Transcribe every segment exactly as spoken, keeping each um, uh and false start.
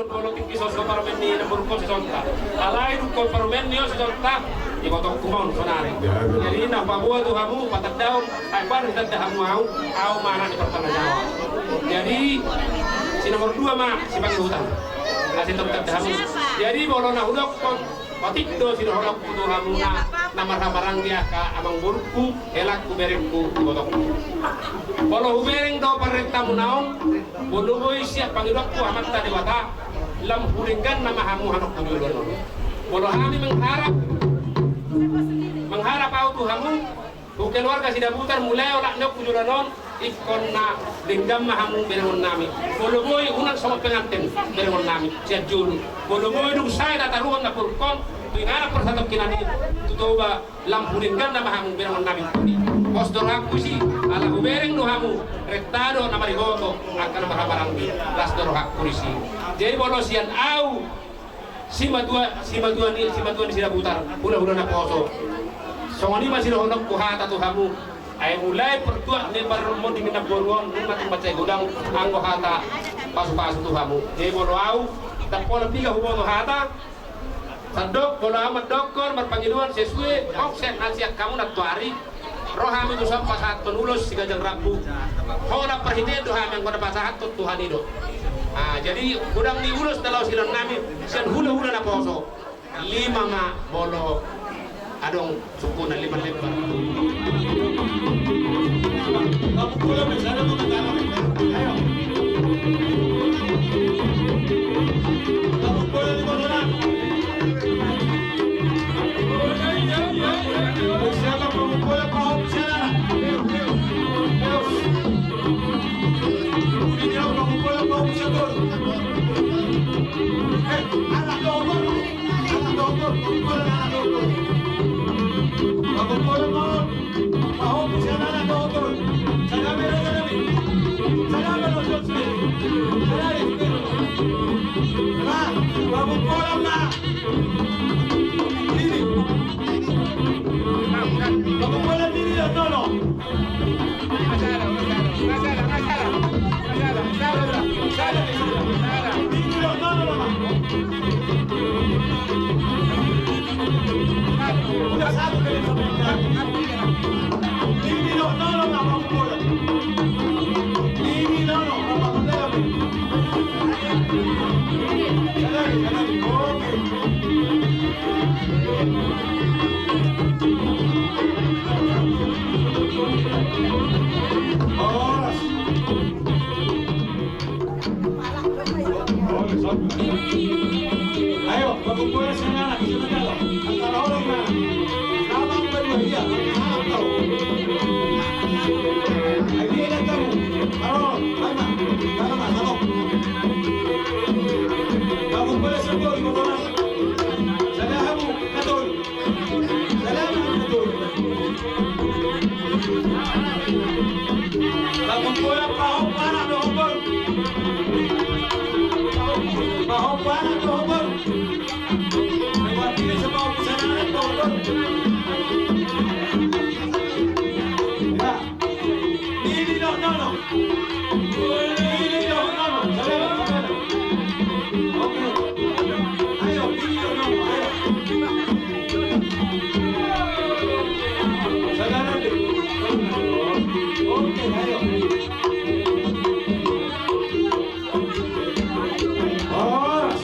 Molo tingki songon parumaen ni namborungkon sisonta. Alai dung parumaen ni on sisonta, ibotongku ma on saonari. Jadi na hupaboa tu hamu, patandahon, ai baru ditanda hamu au, au ma anak ni Partanah Jawa. Jadi si nomor dua ma si Pangihutan. Asa tong tanda hamu. Jadi molo na hudokkon, otik do sidohononku tu hamuna na marhahamaranggi angka amangborungku, helangku, berengku, ibotongku. Molo hubereng do parrentamuna on, molo boi sian pangidoanku Amanta Debata, lam hudenggan nama hamu anakku joloan on. Molo hami mengharap, mengharap au tu hamu, tu keluarga Sidabutar mulai olat ni on tu joloan on, ingkon na denggan ma hamu berengonnami. Molo boi unang songon penganten berengonnami sian jolo. Molo boi dung sae na taruhon na purkon, tu inganan parsatongkinan i, tu Toba, lam hudenggan nama hamu berengonnami. Pos do rohangku disi, ala hubereng do hamu, renta do na mariboto angka na marhahamaranggi, las do rohangku disi. Jadi molo sian au, simatua, simatua ni, simatua ni Sidabutar, hulahula naposo. Songon i ma sidohononku hata tu hamu. Ai mulai partuat ni parmonding ni namboru on, nunga tung mansai godang anggo hata pasupasu tu hamu. Jadi molo au, ndang pola piga huboto hata, sandok molo au mandokkon marpangidoan sesuai, onse na sian hamu nantoari. Ro hami tu son pasahathon ulos siganjang rambu. Holan parhitean do hami anggo na pasahathon Tuhan i do. Ah, jadi godang ni ulos na laho sidohononnami sian hulahula naposo. Lima ma molo adong sungkun na lima lembar. Ayo. Ayo, pagompolan sian anak, sian anak. Antara orang na. Nama angka dua dia, anak kau. Ai dia dan kamu. Aro, mana? Mana, mana, aro. Pagompolan sian dua, di pagompolan. Sada hamu, na tolu. Sada hamu, na tolu. Pagompolan pahompu anak dohot boru. Pahompu anak dohot boru. Pahompu anak dohot boru. Ya. Ini dohot nono. Ini dohot nono. Sada, sada. Oke. Ayo, ini dohot nono. Ayo. Sada lagi. Oke, ayo. Horas.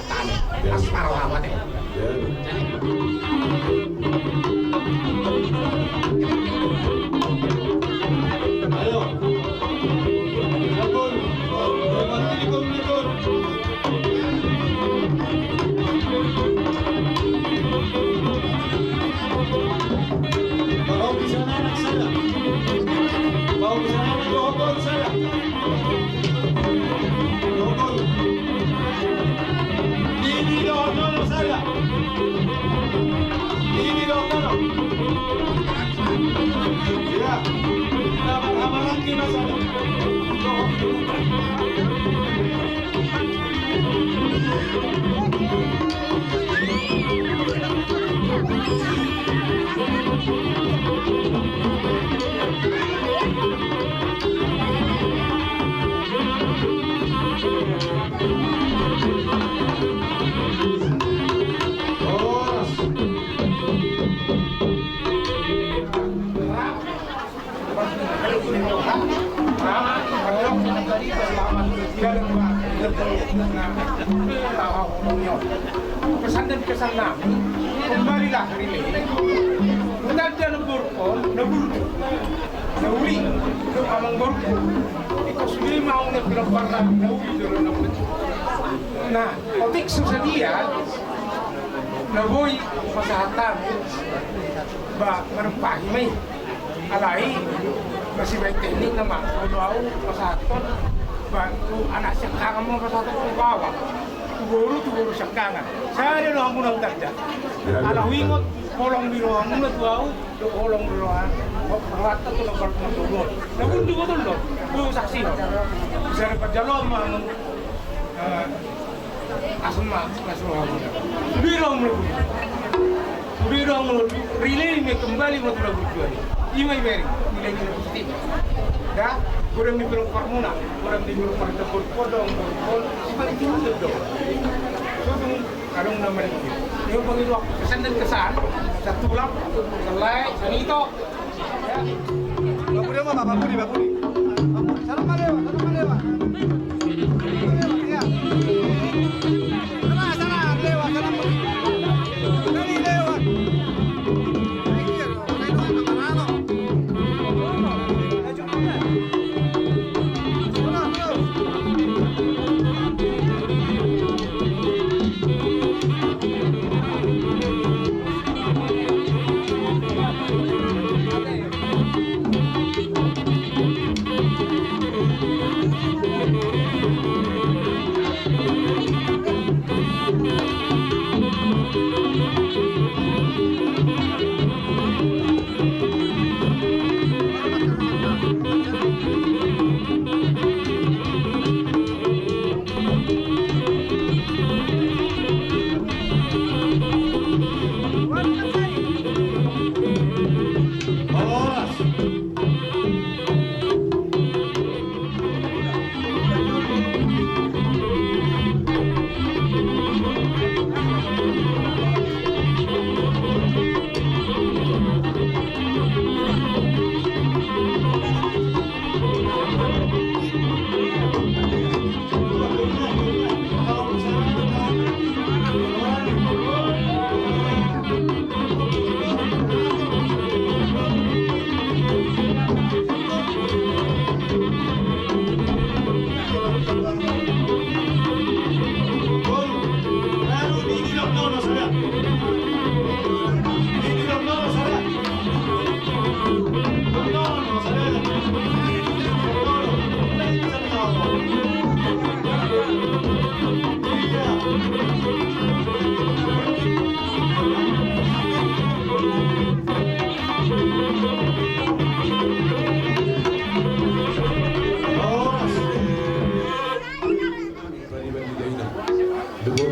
Tane, pas paro hamu ate. Ayo. Bau di sana anak saya. Bau di sana anak saya. Pesan dan kesan nami, kembalilah hari ini. Tanda na buruk, na buruk. Na uli, tu amang borungku. Iko sude ma au na pinompar nami, na uli jolo na uli. Nah, otik so sadia, na boi pasahat hami, ba, marumpahi ma i. Alai, masibaen teknik nama, molo au pasahathon, ba, tu anak siangkangan ma pasahathon tu baoa. Tu boru, tu boru siangkangan. Sada do hamuna hutanda. Ala huingot, holong ni rohamuna tu au, Dohot holong do roha, ho-, rohanta tu na parpanggogoon. Na bunduk do tong do, boi saksi. Bisa dapat jalo ma, eh, asam ma, mas roha. Biro mulu. Biro mulu, rilei me kembali ma tu na bunduk. Ima i beri, nilai-nilai positif. Da, godang ni pinompar muna, godang ni pinompar tepur, godang, godang, godang, sifat itu do. Sodung, Adong na maringgit. Dia pangido aku kesan dan kesan. Satu lap, selai, sanito. Ya. Bapak Budi, Bapak Budi, Bapak Budi. Bapak Budi, sana mah lewat, sana mah lewat. Sana mah lewat, ya. Sana, sana, lewat, sana mah. Tadi lewat. Nah, iya, Bapak Ibu, mana lo?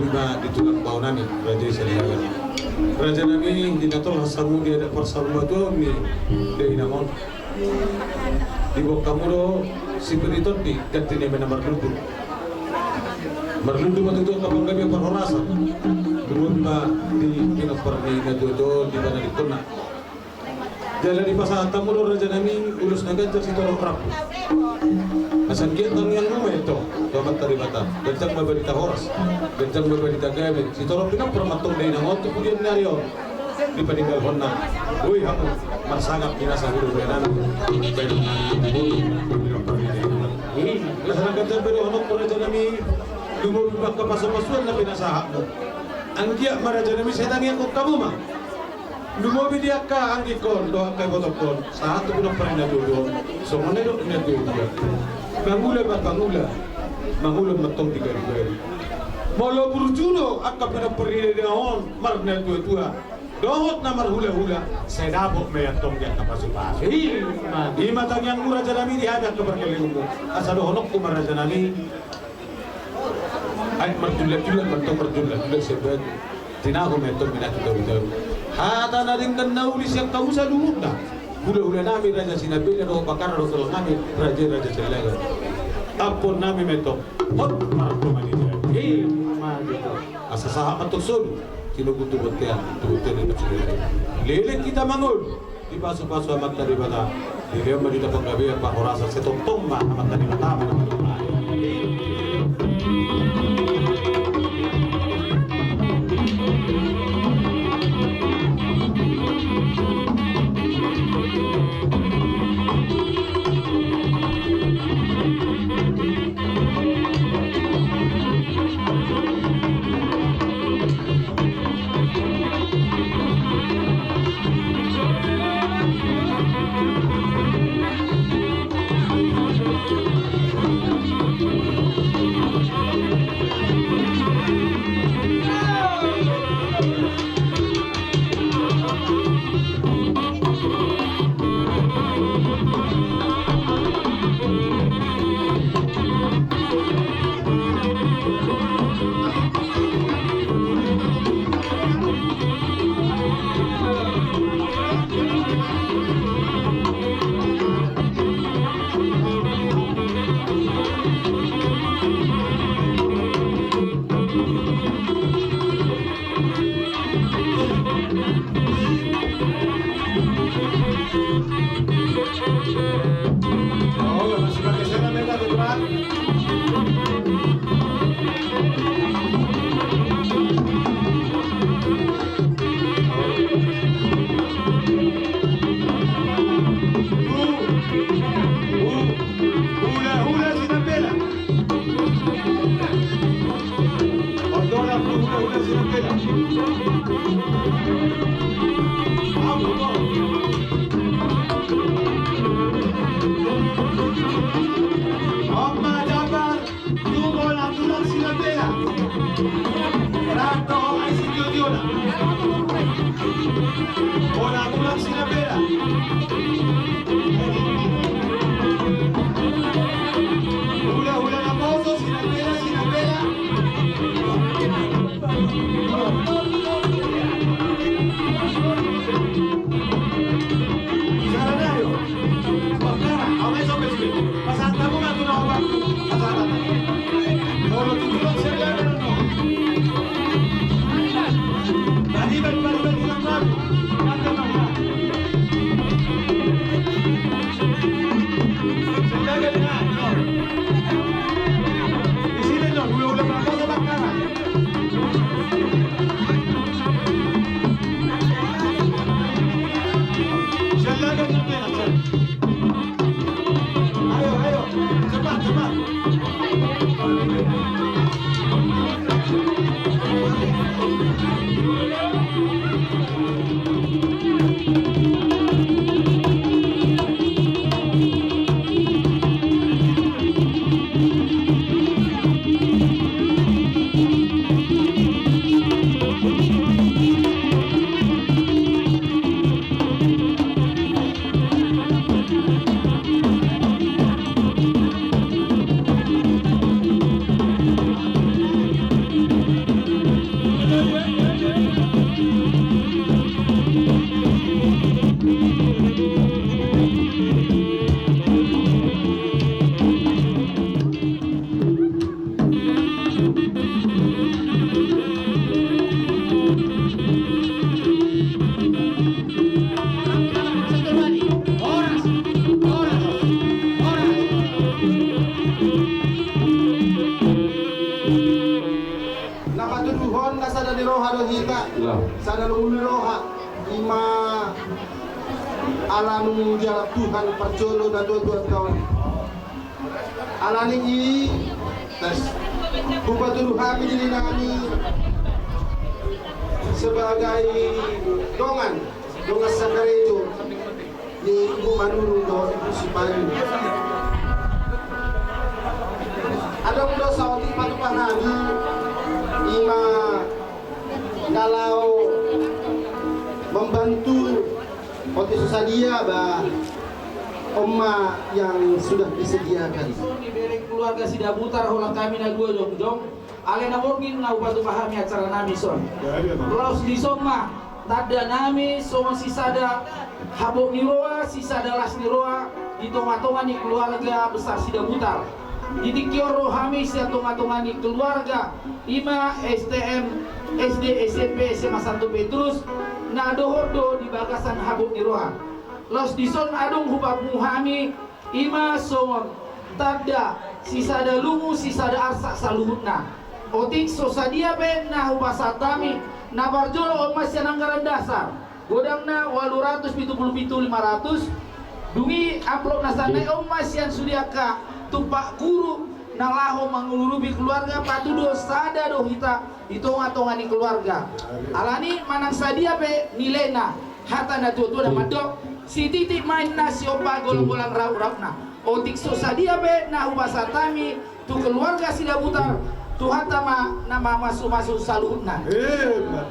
Ma di tulang bao nami, raja i Silaban. Raja nami, di na tolhas hamu di adat parsaurmatuaon ni dainang on. Diboan hamu do sipir ni tondi, ganti nami na marlundu. Marlundu ma tutu angka panggabean parhorasan. Lumobi ma di pinompar ni natuatua on di panadingkonna. Jala dipasahat hamu do raja nami ulos na ganjang sitorop rambu. Asa anggiat tangiangmu ma i antong tu Amanta Debata. Ganjang ma barita horas, ganjang ma barita gabe, sitorop pinompar ma antong dainang on tu pudian ni ari on dipaninggalhonna. Boi hamu marsangap di nasa hulahula nami. Pinompar ni dainang on. Asa na ganjang be dohononku raja nami, lumobi ma angka pasupasuan na pinasahatmu. Anggiat ma raja nami sai tangiangkon hamu ma. Lumobi di angka anggingkon dohot angka ibotongkon, sahat tu pinompar ni natuatua on, songon na nidok ni natuatua. Mangula ma pangula, mangula ma antong di ganuganuan. Molo burju do angka pinompar ni dainang on marnatuatua dohot na marhulahula, sai dapot ma i antong di angka pasupasu. I ma tangiangmu raja nami di hami angka pargellengmu. Asa dohononku ma raja nami. Ai marjulak-julak ma antong, marjulak-julak sian batu. Tinahu ma i antong minatu tahu-tahu. Hata na denggan na uli sian hamu saluhutna. Hulahula nami raja Sinambela dohot Bakkara dohot tulang nami raja i raja Silaban. Ampuon nami ma i antong. Hot mardoman i. I ma i antong. Asa sahat ma antong solu. Tinogu tu bontean, tu bontean ni nafsu. Leleng hita mangolu. Dipasupasu Amanta Debata, dilehon ma di hita panggabean parhorasan, sai tongtong ma Amanta Debata ma na manungkun. Hulahula Sinambela. Bona tulang Sinambela. Rata ho ai sitio-tiona. Bona tulang Sinambela. Hulahula naposo Sinambela, Sinambela. Di roha do hita, sada lungun ni roha, ima ala nunga dialap Tuhan parjolo na dua dua taon. Alani i, tes, hupatudu hami diri nami sebagai dongan, dongan sakarejo ni Ibu Manurung dohot Ibu Sipayu. Adong do saotik patupa hami, ima na laho membantu otik so sadia ba on ma yang sudah disediakan. Di bereng keluarga Sidabutar holan hami na dua jongjong. Alai na borngin na hupatupa hami acara nami son. Laos dison ma tanda nami songon sisada habot ni roha, sisada las ni roha di tonga-tonga ni keluarga besar Sidabutar. Di tingki on ro hami sian tonga-tonga ni keluarga, ima S T M, S D, S M P, S M A Santo Petrus, na dohot do di bagasan habot ni roha. Laos dison adong hupapungu hami, ima songon tanda sisada lungun sisada arsak saluhutna. Otik so sadia pe na hupasahat hami, na parjolo on ma sian anggaran dasar, godangna ualu ratus pitu pulu pitu lima ratus. Dung i amplop na sannari on ma sian sude angka tumpak guru na laho mangurupi keluarga, patuduhon sada do hita di tonga-tonga ni keluarga. Alani manang sadia pe nilaina, hata na tua-tua na mandok, sititik ma inna siompa, golang-golang raup-raupna. Otik so sadia pe na hupasahat hami tu keluarga Sidabutar, Tuhanta ma na mamasu-masu saluhutna.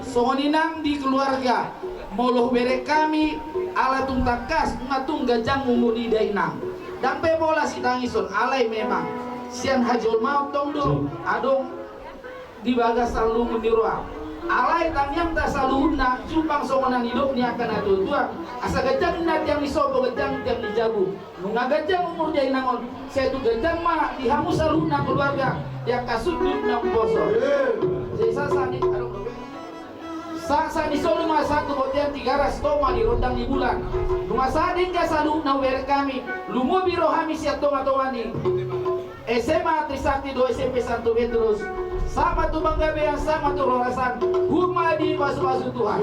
Songon i nang di keluarga, molo hubereng hami, ala tung tangkas ma tung ganjang umur ni dainang. Ndang pe pola sitangison, alai memang sian hajolmaon tong do adong di bagasan lungun ni roha. Alai tangiangta saluhutna jumpang songon na nidok ni angka na tua-tua, asa ganjang inna tiang ni sopo, ganjang tiang ni jabu. Nunga ganjang umur dainang on, sai tung ganjang ma di hamu saluhutna keluarga, di angka sundut na umposo. Sai sahat ni, adong, sahat ni solu ma sahat tu bontean Tigaras, tong ma di rondang ni bulan. Nunga sahat denggan saluhutna hubereng hami, lumobi rohami sian tonga-tonga ni S M A Trisakti dohot S M P Santo Petrus, sahat ma tu panggabean, sahat ma tu parhorasan, huhut ma dipasu-pasu Tuhan.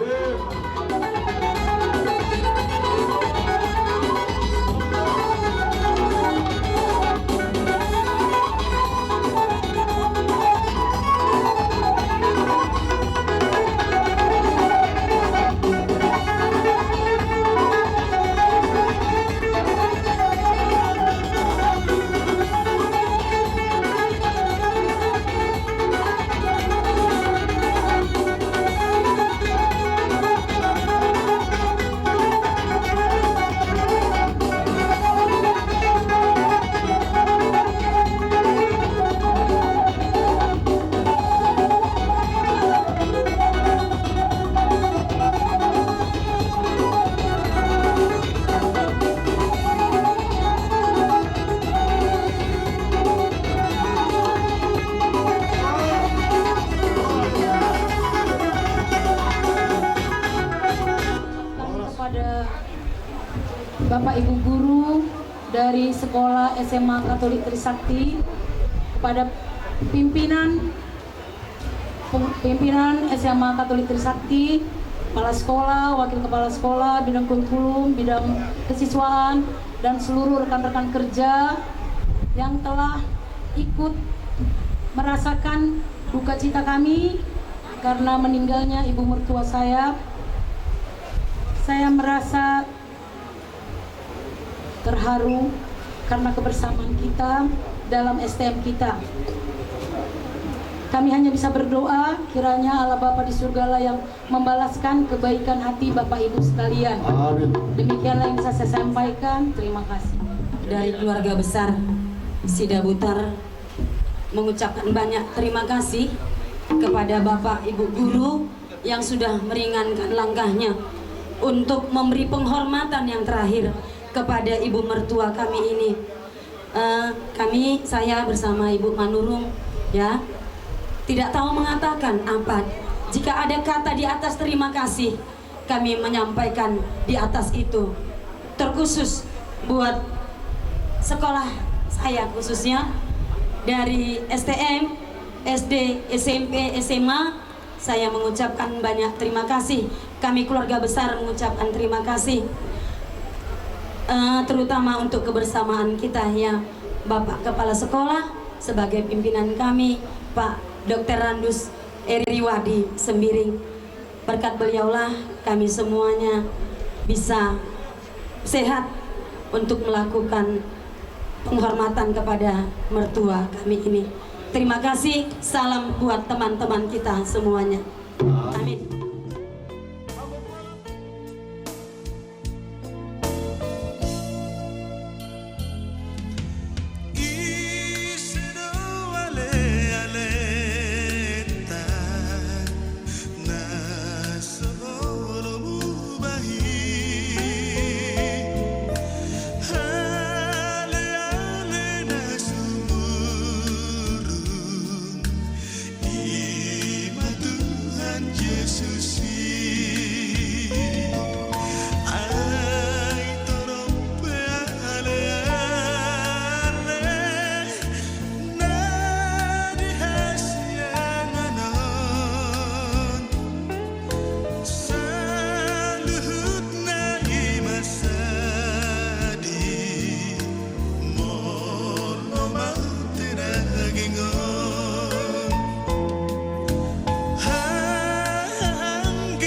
Kepada Bapak Ibu guru dari Sekolah S M A Katolik Trisakti, kepada pimpinan pimpinan S M A Katolik Trisakti, kepala sekolah, wakil kepala sekolah, bidang kurikulum, bidang kesiswaan, dan seluruh rekan-rekan kerja yang telah ikut merasakan duka cita kami karena meninggalnya ibu mertua saya. Saya merasa terharu karena kebersamaan kita dalam S T M kita. Kami hanya bisa berdoa, kiranya Allah Bapa di surgalah yang membalaskan kebaikan hati Bapak Ibu sekalian. Amin. Demikianlah yang bisa saya sampaikan. Terima kasih. Dari keluarga besar Sidabutar mengucapkan banyak terima kasih kepada Bapak Ibu Guru yang sudah meringankan langkahnya untuk memberi penghormatan yang terakhir kepada ibu mertua kami ini. Eh, kami, saya bersama Ibu Manurung, ya, tidak tahu mengatakan apa. Jika ada kata di atas terima kasih, kami menyampaikan di atas itu. Terkhusus buat sekolah saya khususnya, dari S T M, S D, S M P, S M A, Saya mengucapkan banyak terima kasih. Kami keluarga besar mengucapkan terima kasih, eh, terutama untuk kebersamaan kita, ya, Bapak Kepala Sekolah sebagai pimpinan kami, Pak Doktor Randus Eriwadi Sembiring. Berkat beliaulah kami semuanya bisa sehat untuk melakukan penghormatan kepada mertua kami ini. Terima kasih, salam buat teman-teman kita semuanya. Amin. Ise do alealeta na so olo mubahen, aleale na sumurung, i ma Tuhan Jesus i. Ai torop pe aleale na di hasiangan on, saluhutna i ma sadi, molo mate daging on. Hangge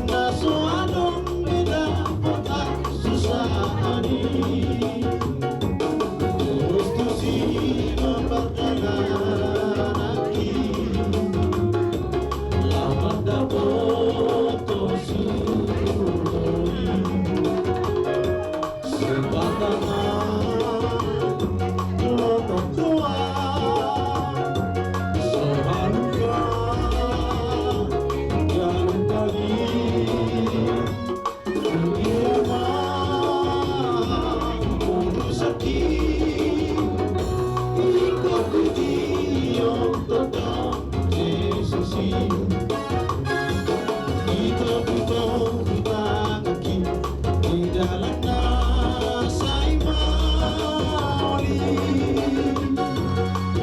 Na so adong be dapot ahu susah ni, terus tusi ma pardalananki, laho mandapothon surgo i. Sepatangan lotok do ahu, so halumpang galumpang i. Dia ma urusanki, ingkon hujihon tongtong Jesus i. Ditobu-tobu tanganki di dalan na sai maol i.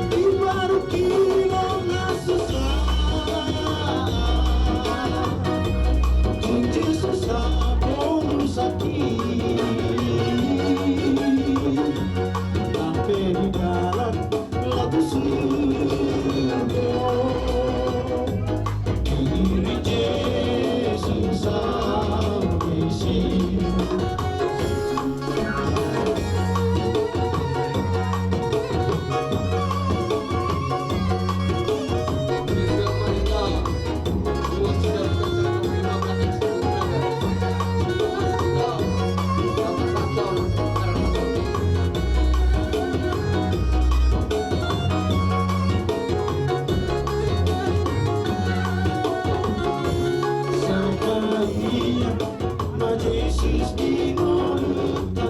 Diparungkil ho na susah, tung Jesus haporusanki. Nang pe di dalan laho tu surgo, diiringi Jesus hamu disi. Sahat ma Jesus di ngolunta,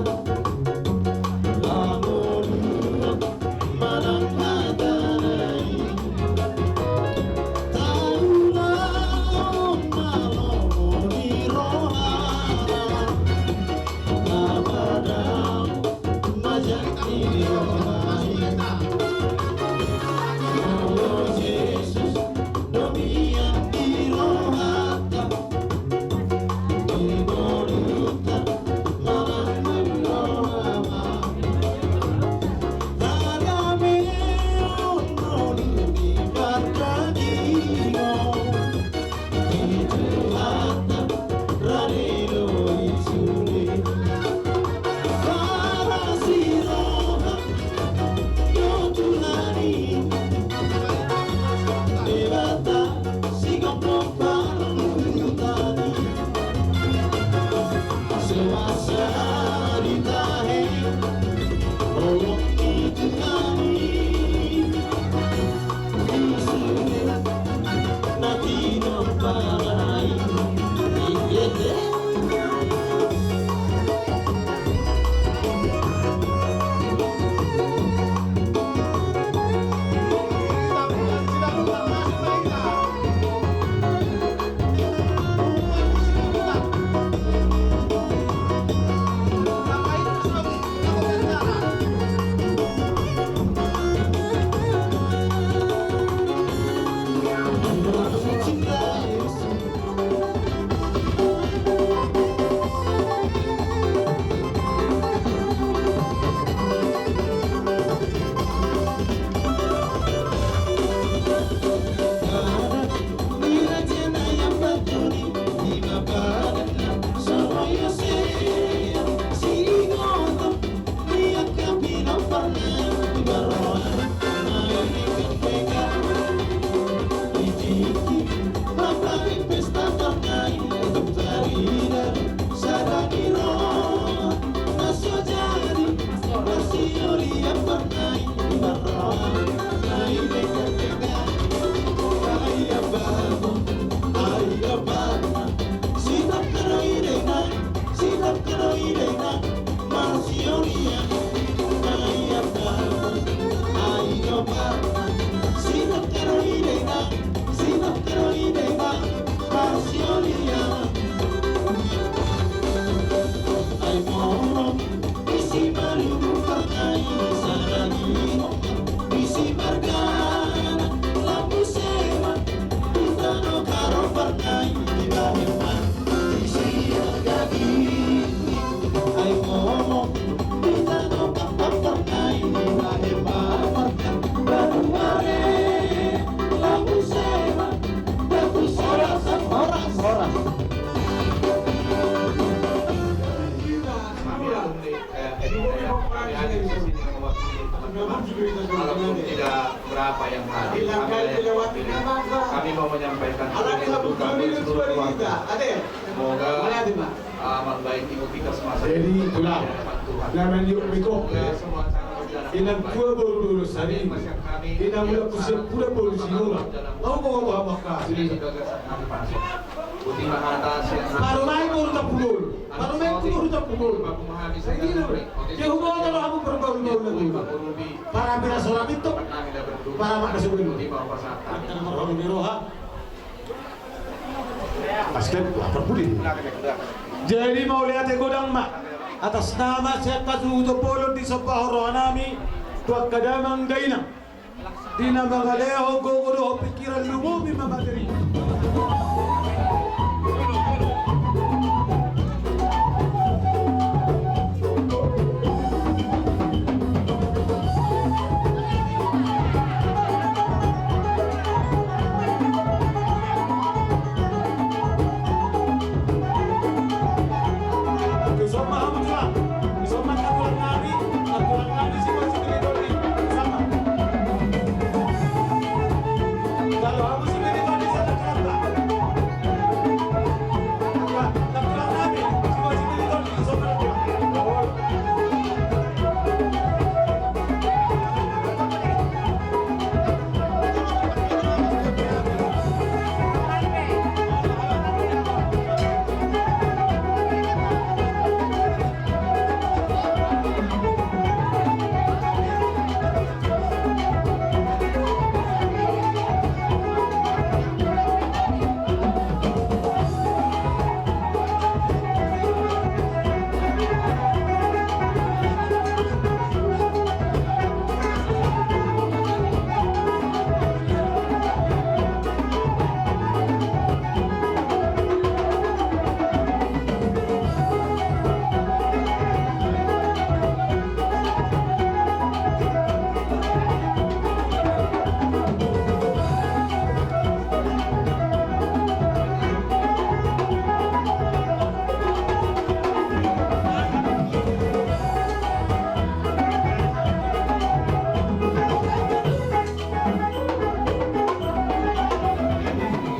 laho ngolunta manang hatana i. Taulahon ma lomo ni rohana, na padao ma jat ni roha i. Olo Jesus, do mian di rohanta, di ngolunta manang di rohama. Hadameon ngolu di pardagingon, di Tuhanta rade do i sude. Parasi roha do Tuhan i, Debata sigomgom parluhutan i. So asa ditahe holong ni Tuhan i. Walaupun tidak berapa yang hadir, kami, kami mau menyampaikan turut berduka kepada seluruh keluarga. Semoga, ah, membaik ibu kita semasa ini. Jadi itulah namanya Miko. Semoga semua acara berjalan dengan baik. Inang tua baru lulus hari ini. Inang udah usia pura baru sinura. Mau bawa bawa makan. Ini juga gagasan kami, Pak. Parumaenku boru Tampubolon. Parumaenku boru Tampubolon. Jadi, dia hubungan kalau aku berbaur-baur lagi. Para pira sora pintu. Para makna sebuah. Akan berhormat di roha. Asli, lapar budi. Jadi, mauliate godang ma atas nama sian hasuhuton bolon disombahon roha nami tu angka damang dainang. Di na mangalehon gogo dohot pingkiran, lumobi ma materi.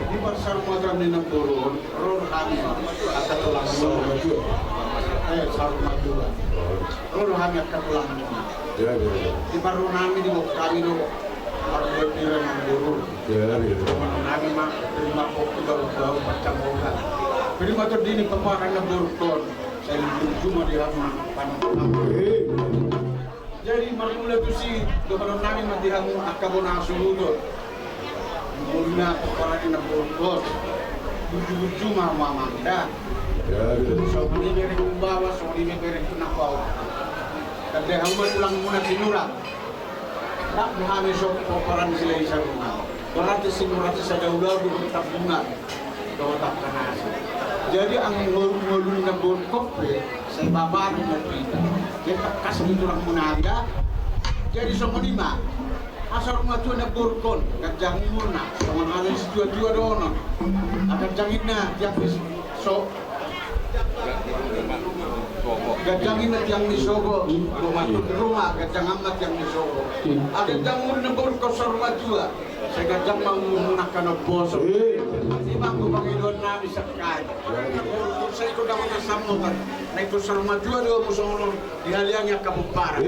Di parsaurmatuaon ni namboru on, ro do hami angka tulangmuna. Eh, saurmatua. Ro do hami angka tulangmuna. Di parro nami, diboan hami do parbue pira namboru. Diboan nami ma, terima kopi baru-baru macam boga. Terima terdini paparan namboru on. Sai burju ma di hamu panon. Jadi marmula tusi, dohonon nami ma di hamu angka bona hasuhuton. Murina pomparan ni namboru on. Burju-burju ma hamu amang da. Songon i berengku baoa, songon i berengku na paola. Tanda hamu ma tulangmuna Sinurat. Rap do hami songon pomparan ni Silahisarunga. Berarti Sinurat i sada ulaon dohot Tambunan. Dohot angka na asing. Jadi anggo ngolu ni namboru on pe, sai babaru ma hita. Jadi tangkas ni tulangmuna da. Jadi songon i ma. Asa saurmatua namboru on, ganjang umurna, songon hata ni situa-tua dohonon. Ganjang inna tiang ni so-, ganjang inna tiang ni sogo, rumah, ganjang ama tiang ni sogo. Ganjang umur namboru on saurmatua. Sai ganjang ma umurmuna angka na umposo. Ima anggo pangidoan nami sahali. Sai ingkon dapot hasamotan. Na ingkon saurmatua do hamu songon on dihaliangi angka pomparan.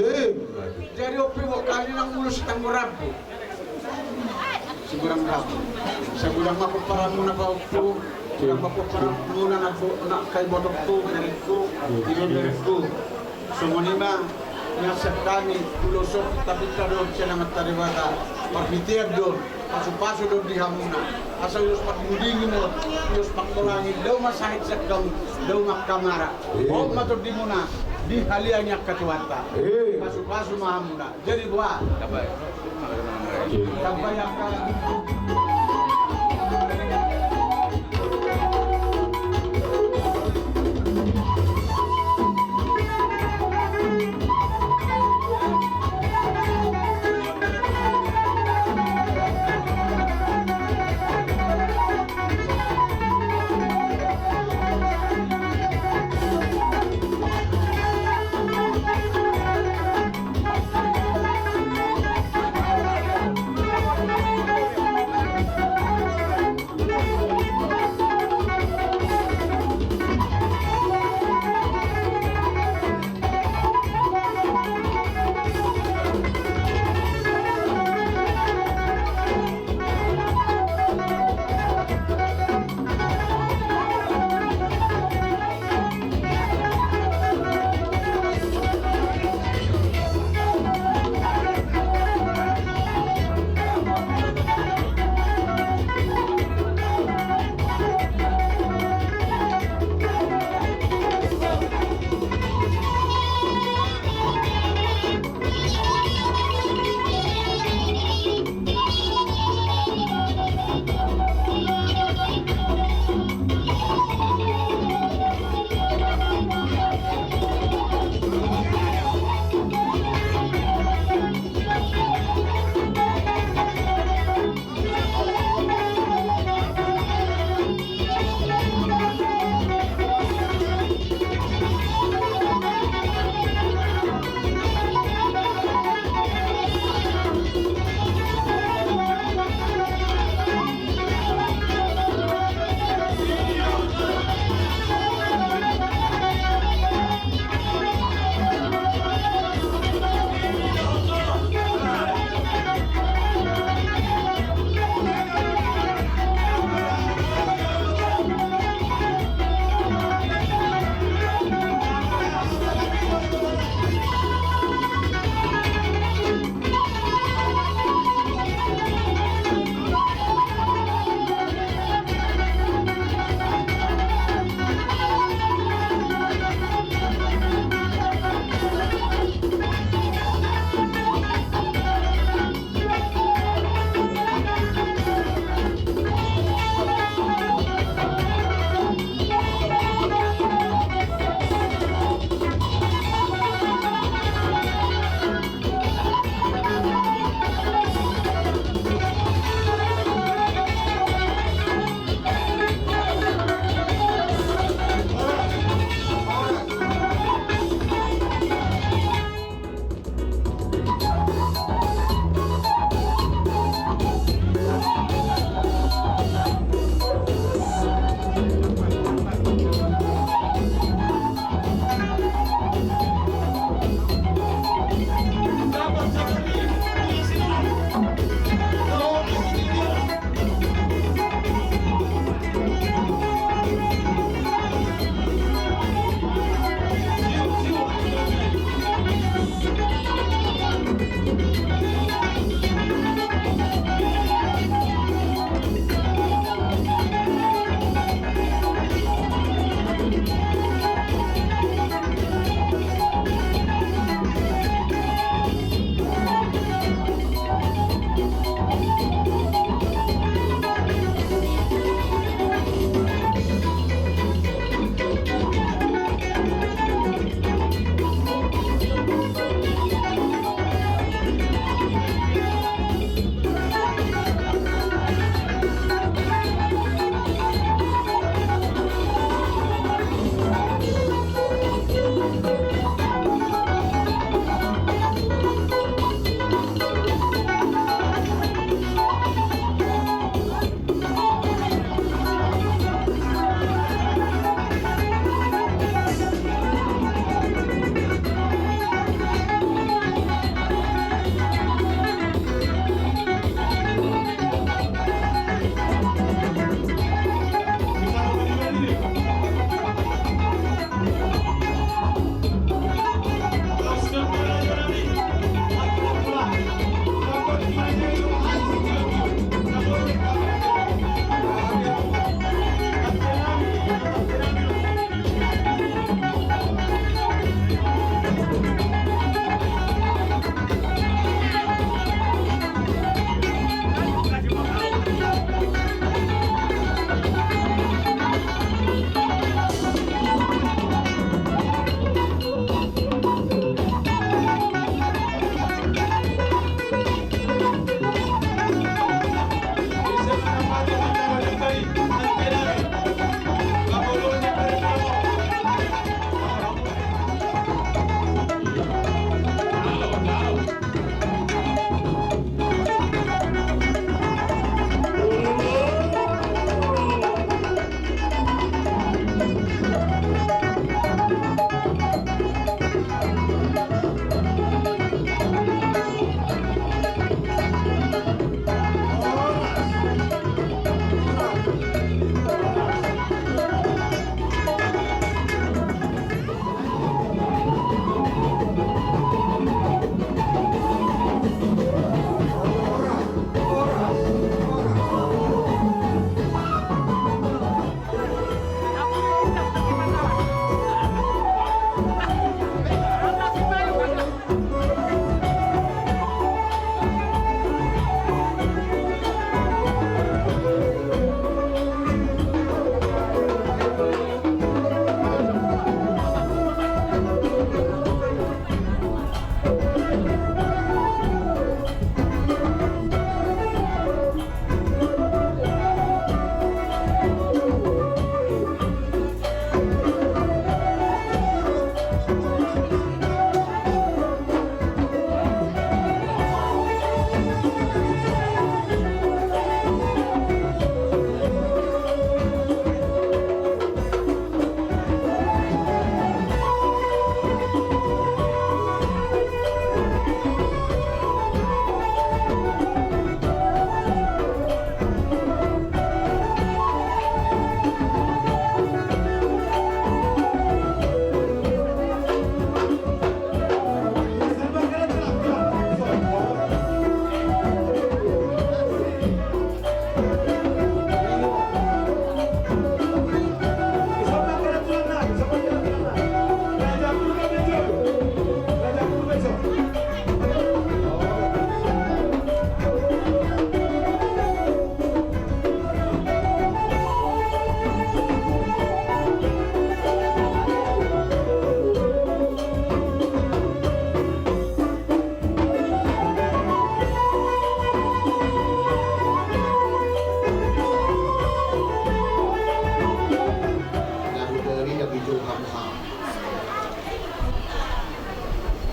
Jadi on pe boan hami nang molo sitanggo rambu. Sitanggo rambu. Sai godang ma pomparanmuna pahompungku. Godang ma pomparanmuna na, na angka ibotongku, berengku, ibeberengku. Songon i ma, nian sian hami, ulos on, tapinta do on sian Amanta Debata, parhitean do on, pasu-pasu do on di hamuna, asa ulos pardingdingi ma on, ulos pangkolangi, dao ma sahit sian hamu, dao ma angka mara. Hohom ma tondimuna, dihaliangi angka Tuhanta. Pasu-pasu ma hamuna. Jadi boha? Tambai angka.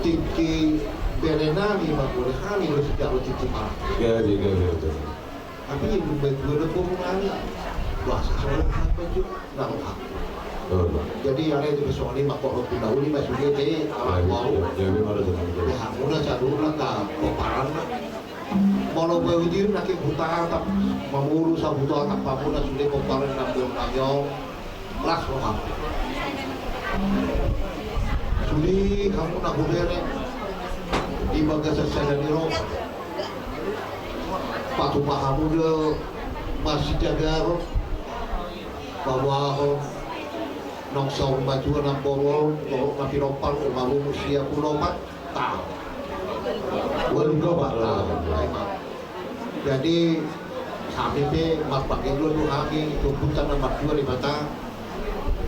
Tingki bere nami ma, bere nami do sijalo tingki ma. Jadi, jadi, jadi. Tapi yang lumba dua do boru nami. Bahasa soal apa itu? Nang hak. Oh, iya. Jadi, ada itu soal ini, maka orang pindah uli, mas, sudah, jadi, alam bau. Ya, ya, ya, ada tuh. Ya, muna sadurna ka, pomparan. Molo bau diri, naki buta atap, mamuru sabuta atap, pamuna sudah, pomparan, nang boru nami, oh. Las roham. Sude hamu na hubereng di bagasan sada ni roha. Patupa hamu do masijagaron, paboahon nang saur matua nang boru on, boru na pinompar, umamu sia puluh opat taon. Walu gabar lah. Jadi, hami pe marpangido do hami, tu Ompunta na martua Debata,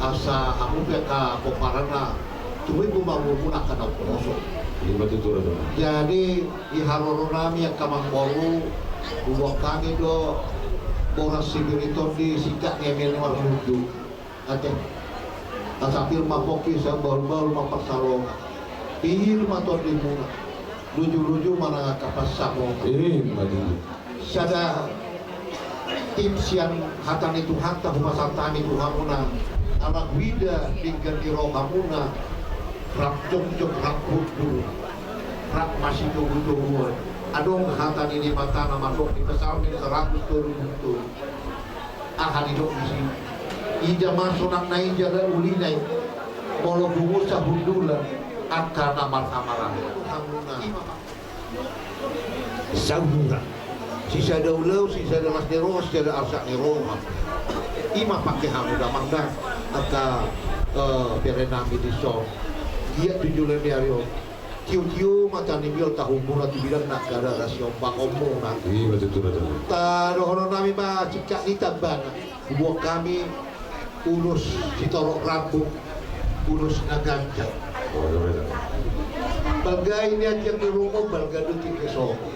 asa hamu pe angka pomparanna, tumimbo ma umurmuna angka na umposo. Ima tutu, Raja. Jadi, di haroro nami angka amangboru, huboan hami do boras sibiriton di singkat ngemil marmundu. Ate. Asa pir ma pongki, asa bahul-bahul ma parsaroha. Pir ma tondimuna. Luju-luju ma nang angka pansamona. Ima tutu. Sada tip sian hata ni Tuhanta hupasahat hami tu hamuna. Ala huida denggan ni rohamuna. Rap jongjong, rap hundul. Rap masitogu-toguan. Adong hata ni Debata na mandok di Psalmen seratus dua puluh tujuh. Aha didok disi? Ija ma sonang na ija na ulina i, molo pungu sahundulan angka na marhamaranggi. Saudara, sisada ulaon, sisada las ni roha, sisada arsak ni roha. Ima pangke hamu damang da, angka, eh, bere nami dison. Giat tu joloan ni ari on. Tio-tio ma tanimbion tahummuna tu bilang na kada rasi ombangonmuna. Ima tutu, Raja. Tadohonon nami ma singkat ni tambana. Huboan hami ulos sitorop rambu, ulos na ganjang. Oh, iya, Raja. Balga i nian tiang ni roha, balga do tiang ni sopo.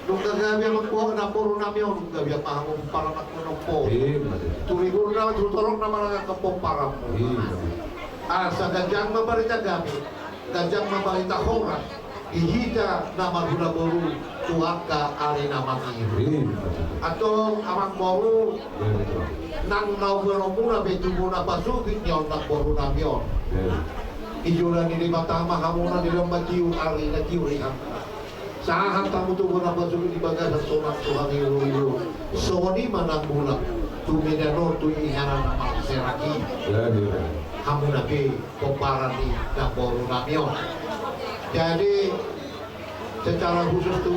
Nunga gabe amangboru, namboru nami on, nunga gabe amang, paranak menopo. Ima tutu. Tu rigor nama, tu torop nama, nang angka pomparanmu. Ima tutu. Asa ganjang ma barita gabe. Ganjang ma barita horas di hita na marhula boru tu angka ari na mangihut. Antong amangboru, nang na umbanomuna be tubu na pasogit ni on namboru nami on. Di joloan ni Debata ma hamuna, di lomba tiu ari na tiu rihat. Sahat hamu tubu na pasogit di bagasan sonang sonang ilu-ilu. Songon i ma nang mulak tu medan on tu inganan na marseraki. Hamuna be pomparan ni namboru nami on. Jadi, secara khusus tu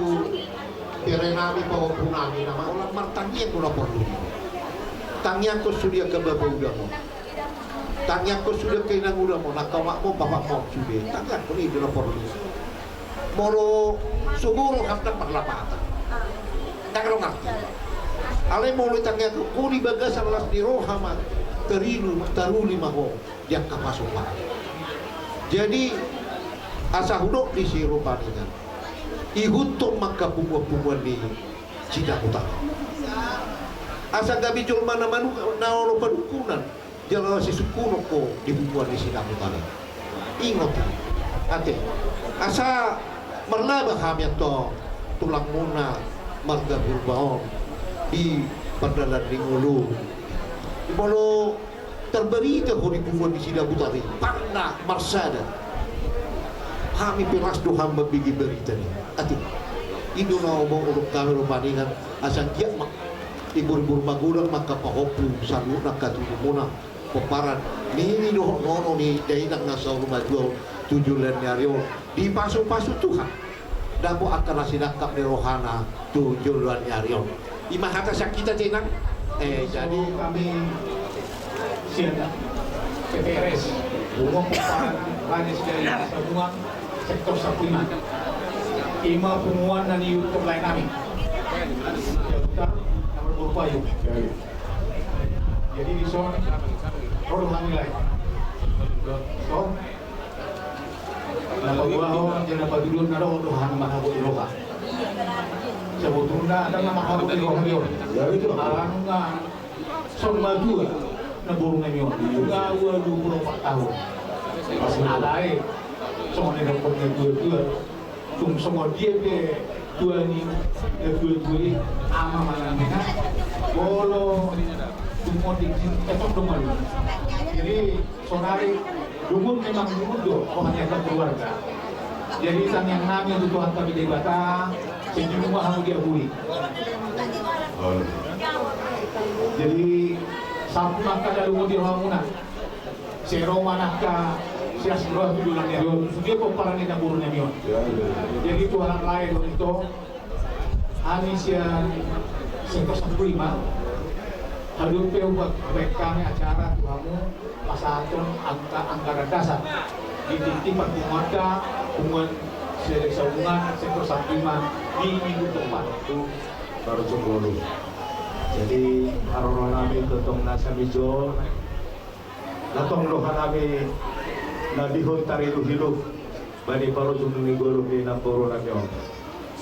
bere nami, pahompu nami, na ma-, holan martangiang do na porlu. Tangiangkon sude angka bapa udang on. Tangiangkon sude angka inang udang on, angka omakmu, bapakmu sude. Tangiangkon i do na porlu. Molo so guru hata marlapatan. Ndang ro ngarti. Alai molo tangiangkon i di bagasan las ni roha ma, tarilu, taruli ma ho. Di angka pasupasu. Jadi, asa hudok disi rupani kan. Ihuthon ma angka punguan-punguan ni Sidabutari. Asa gabe jolma na manu-, na olo padukkunan, jala sisungkunon ho di punguan ni Sidabutari. Ingot i. Ate. Asa marlaba hami antong tulangmuna marga Purba on di pardalan ni ngolu. Molo tarbarita ho di punguan ni Sidabutari, pangna marsada. Hami pe las do hami mambege barita ni. Ate. I do na umboan hudok hami rupani kan, asa giat ma. Ibur-ibur magodang ma angka pahompu, saluhutna angka tulangmuna. Pomparan. Nini dohot nono ni dainang na saur matua on tu joloan ni ari on. Dipasupasu Tuhan. Dapot angka na sinangkap ni rohana tu joloan ni ari on. I ma hata sian hita, Inang. Eh, jadi kami sian P P R S, Punguan Pomparan Raja Sidaeng Samuang, sektor Sapuima. I ma punguan na niihuthon lae nami. Jadi dison ro do hami lae. So, na paboahon jala na patuduhon, na dohot do hami manghatai roha. Sebetulna ndang na manghatai roha do. Alana nunga saur matua namboru nami on. Nunga ua dua puluh opat taon. Alai Songon na didok ni natuatua. Tung songon dia pe tua ni natuatua i, ama manang ina, molo tung otik i, etong do malu. Jadi saonari dungut memang dungut do, rohani angka keluarga. Jadi tangiang nami tu Tuhanta Debata, sai jumpa hamu di abui. Jadi sahat ma angka na lungun di rohamuna. Sai ro ma angka silas ni roha tu joloan ni ari on, sude pomparan ni namboru nami on. Jadi tu halak lae do ito, hami sian sektor satu lima, haduan pe hubahen hami acara tu hamu pasahaton angka anggaran dasar di tingki parpunguanta, punguan Siahaan Saungan sektor satu lima di minggu depan. Baru coba dulu. Jadi haroro nami tongtong na sami jo. Na tong do hanami na dihut tariluhiluh bani parujung ni ngolu ni namboru nami on.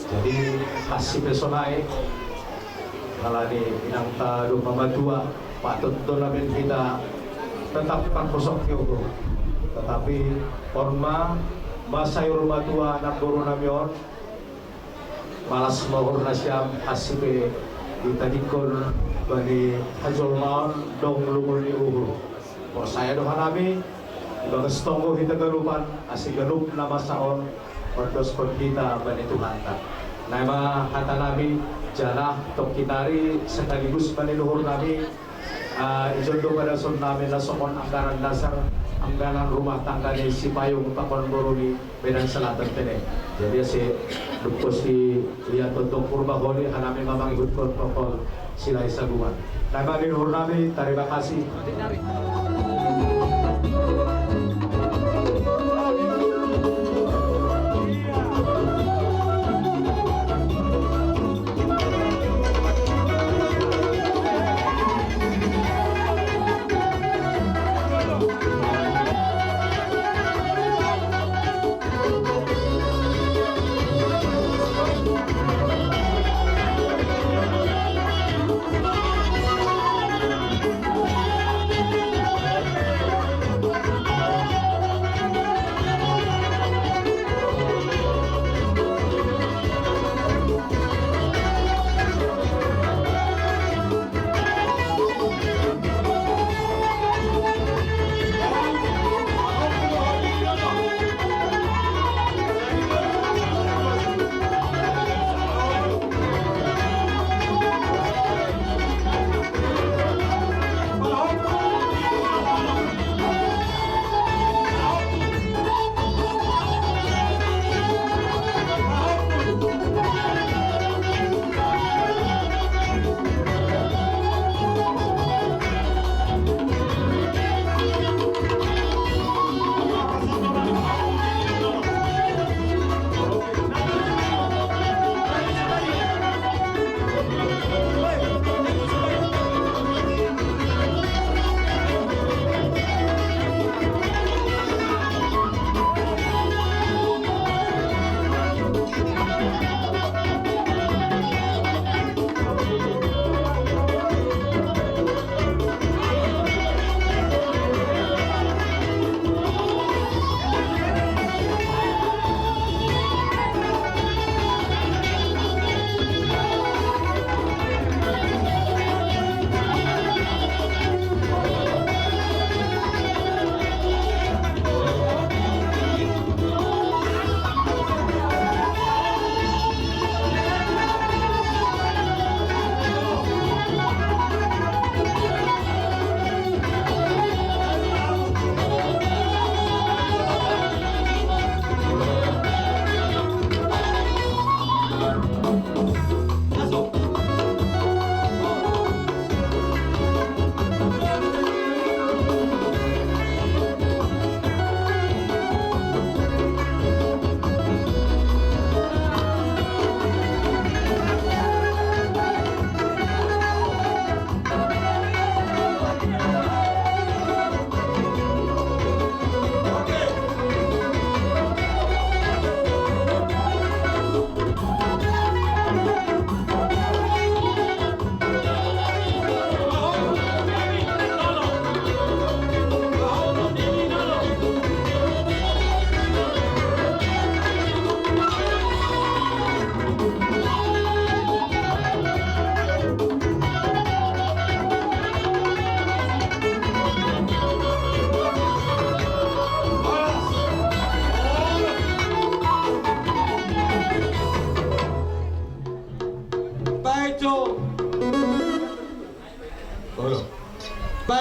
Jadi hansi pe sonai, alani inanta domma matua, patut do namin hita tetap marhusok ni uhur. Tetapi on ma, masa i uhur matua namboru nami on, malas ma uhur nasiam, hansi pe ditadingkon bani hajolmaon dong lungun ni uhur. Porsaya do hanami, di bagas tonggo hita ganupan, asa ganup na masa on ondoskon hita bani Tuhanta. Na i ma hata nami, jala tongkin ari sekaligus bani uhur nami, ah, ijon do padason nami na songon anggaran dasar, anggaran rumah tangga ni si Payung pakon boru ni Medan Selatan tene. Jadi asa dungkos di ia tongtong purba holi, hanami ma mangihuthon pokol Silahisabungan. Na i ma di uhur nami, tarima kasih.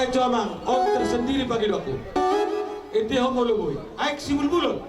Ajo amang, on tersendiri pagidoanku. Ente ho molo boi. Aek sibulbulon.